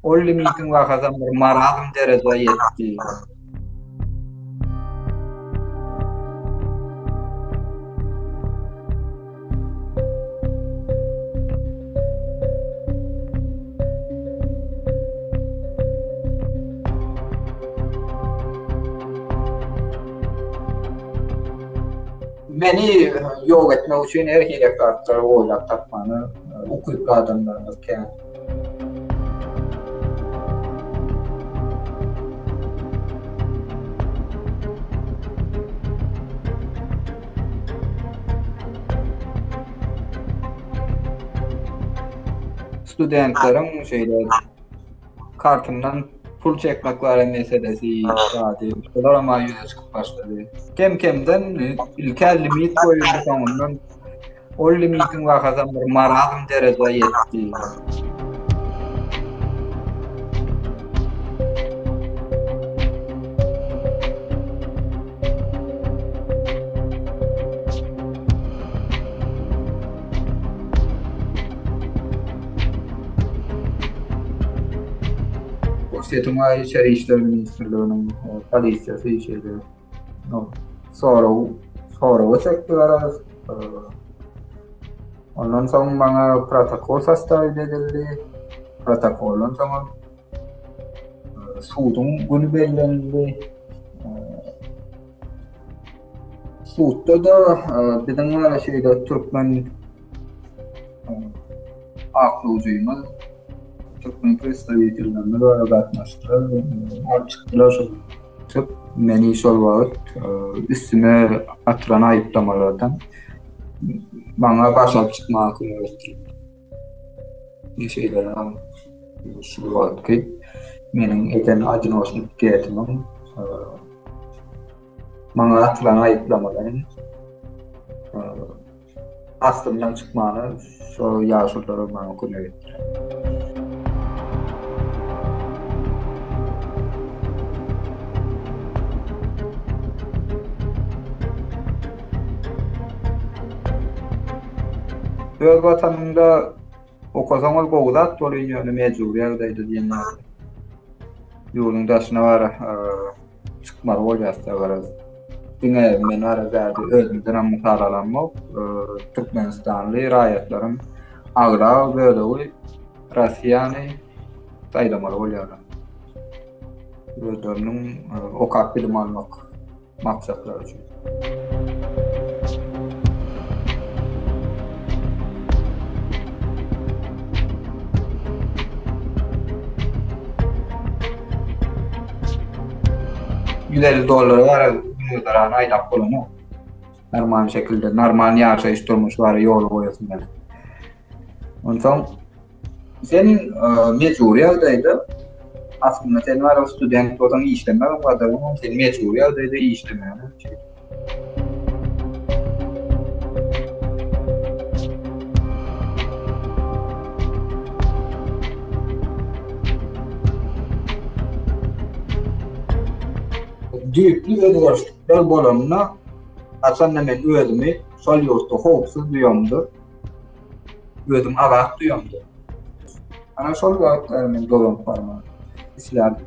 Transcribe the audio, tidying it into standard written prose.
Ol limitiň bahasam bir marazm derejä ýetdi. Meni ýok etmek üçin her hili zatlary oýlap tapmana ukyply adamlarymyz kän. Studentleriň şeýle kartyndan pul çekmek bar meselesi zady. Olar hem ýüze çykyp başlady. Kem-kemden ilkä limit goýuldy soňundan ol limitiň bahasam bir marazm derejä ýetdi. Orsýetiň we Içeri işler ministrliginiň polisiýasy şeýle sorag soraga çekdiler. Ondan soň maňa protokol sostawiť edildi. Protokoldan soň suduň güni bellenildi. Sudda-da biziň bar şeýle türkmen aklawjymyz, türkmen predstawitellerimiz bar gatnaşdylar, alyp çykdylar şol. Meni şol wagt üstüme atylan aýyplamalardan maňa baş alyp çykmaga kömek etdiler. Şeýle şu wagtky meniň eden odinoçnik piketimiň Maňa atylan aýyplamalaryň aslyndan çykmana şo ýaşulular maňa kömek etdiler. Öz watanyňda okasaň ol gowy zat bolýan ýöne mejbury ýagdaýda diýen ýaly. Ýurduň daşyna bar çykmaly bolýar garaz. Diňe men bara bärde özümden mysal alamok. Türkmenistanly raýatlaryň aglaba bölegi Russiýany saýlamaly bolýarlar. Özleriniň okap bilim almak maksatlary üçin. 150 dollara bar güzerany aýlap bolanok. Normal şekilde, normal ýaşaýyş durmuş bar ýola goýasyn gelip. Onsoň sen mejbury ýagdaýda aslynda sen bar student bolsaň işlemek gadagan, sen mejbury ýagdaýda işlemäne. Düýpli özgerişlikler bolanda haçanda men özümi şol ýurtda howpsuz duýamda, özüm azat duýamda. Ana şol wagtlar men dolanyp barmak islärdim.